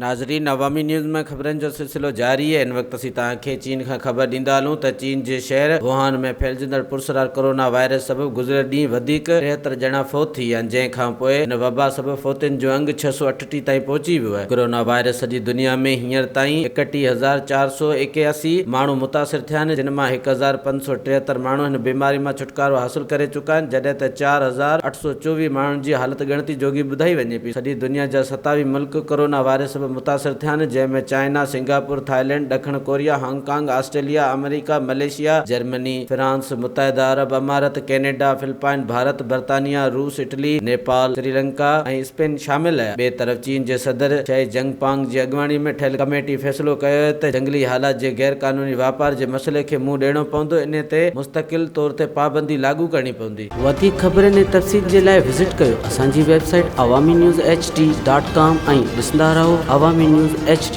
ناظرين عوامي نيوز ۾ خبرن جو سلسلو جاري آهي هن وقت اسين توهان کي چين کان خبر ڏيندا هلون ته چين جي شهر ووهان ۾ ڦهلجندڙ پراسرار ڪورونا وائرس سبب گذريل ڏينهن وڌيڪ 73 ڄڻا فوت ٿي ويا آهن جنهن کان پوء هن وبا سبب فوتين جو انگ 638 تائين پهچي ويو آهي ڪورونا وائرس سڄي دنيا ۾ هينئر تائين 31481 ماڻهو متاثر ٿيا آهن جن مان 1573 ماڻهو هن بيماري مان ڇوٽڪارو حاصل ڪري چڪا آهن جڏهن ته 4824 ماڻهن جي حالت ڳڻتي جوڳي ٻڌائي وڃي پئي. سڄي دنيا جا 27 ملڪ ڪورونا وائرس سبب متاثر ٿيا آهن، جنهن ۾ چائنا، سنگاپور، ٿائيلينڊ، ڏکڻ ڪوريا، هانگ ڪانگ، آسٽريليا، آمريڪا، ملائيشيا، جرمني، فرانس، متحده عرب امارات، ڪينيڊا، فلپائن، ڀارت، برطانيا، روس، اٽلي، نيپال، سريلنڪا ۽ اسپين شامل آهي. ٻئي طرف چين جي صدر شي جنگ پانگ جي اڳواڻي ۾ ٺهيل ڪميٽي فيصلو ڪيو آهي ته جنگلي حالات جي غير قانوني واپار جي مسئلي کي منهن ڏيڻو پوندو، انهي تي مستقل طور تي پابندي لاڳو ڪرڻي پوندي. وڌيڪ خبرن ۽ تفصيل جي لاء وزٽ ڪيو اسان جي website Awami news H D dot com ۽ ڏسندا رهو عوامي نيوز ايڇ ڊي.